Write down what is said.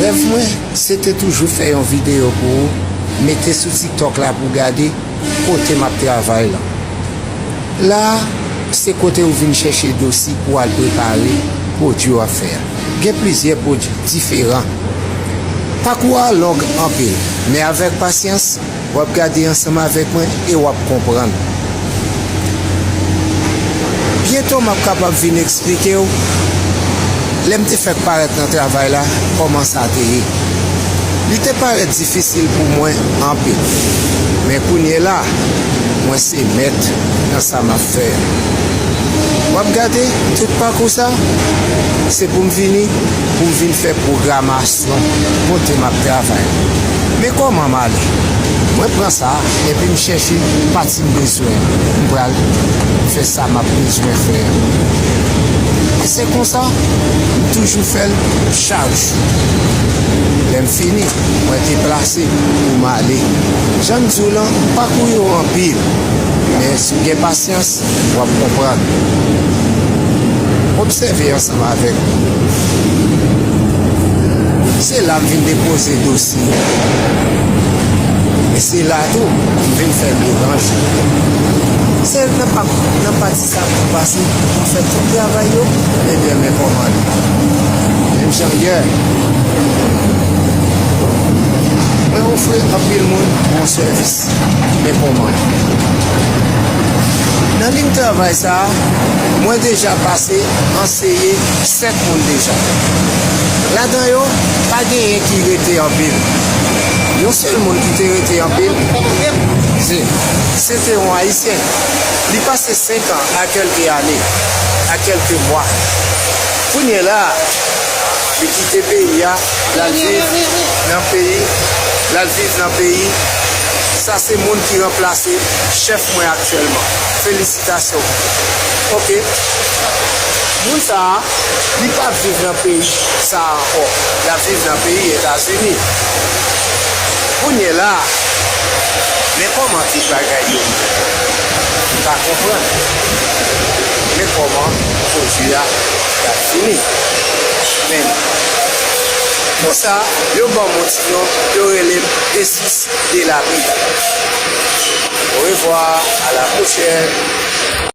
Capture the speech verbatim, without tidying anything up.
Rèv mwen, se te toujou fè yon videyo pou ou, mete sou TikTok la pou w gade kote m ap travay lan. La a, se kote ou vin chèche dosye pou w al prepare pwodui w ap fè a. Gen plizyè pwodui diferan. Pakou a long anpil, men avèk pasyans, w ap gade ansanm avèk mwen e w ap konprann. Byento m ap kapab vin eksplike w lè m te fèk parèt nan travay la, kòman sa te ye. Li te parèt difisil pou mwen anpil. Men kounye la, mwen se mèt nan sa m ap fè a. W ap gade tout pakou sa, se pou m vini, pou m vin fè pwogramasyon kote m ap travay. Men kòman m ale? Mwen pran sa, epi m chèche pati m bezwen an. M pral fè sa m ap bezwen fè a. E se konsa, m toujou fè l chak jou. Lè m fini, mwen deplase pou m ale. Jan m di w lan, pakou yo anpil. Men si w gen pasyans, w ap konprann. Obsève ansanm avèk mwen. Se la m vin depoze dosye. E se la tou m vin fè melanj. Se nan pa, nan pati sa pou pase, pou fè tout travay yo, ebyen, men kòman li. Menm jan yè, mwen ofri anpil moun bon sèvis. Men kòman li. Nan liy travay sa a, mwen deja pase anseye sèt moun deja. Ladan yo, pa genyen ki rete anpil. Yon sèl moun ki te rete anpil, se, se te yon Ayisyen. Li pase senk an a kèlke ane, a kèlke mwa. Kounye la a, li kite peyi a, l al viv nan peyi, l al viv nan peyi. Sa se moun ki ranplase chèf mwen aktyèlman. Felisitasyon. Oke. Moun sa a, li p ap viv nan peyi sa a ankò. L ap viv nan peyi Etazini. Kounye la a, men kòman tout bagay yo ye. M pa konprann. Men kòman pwodui a t ap fini. Men, konsa, yo ban m yon ti non, yo rele m Jesus de la Bible. Au revoir, à la prochaine.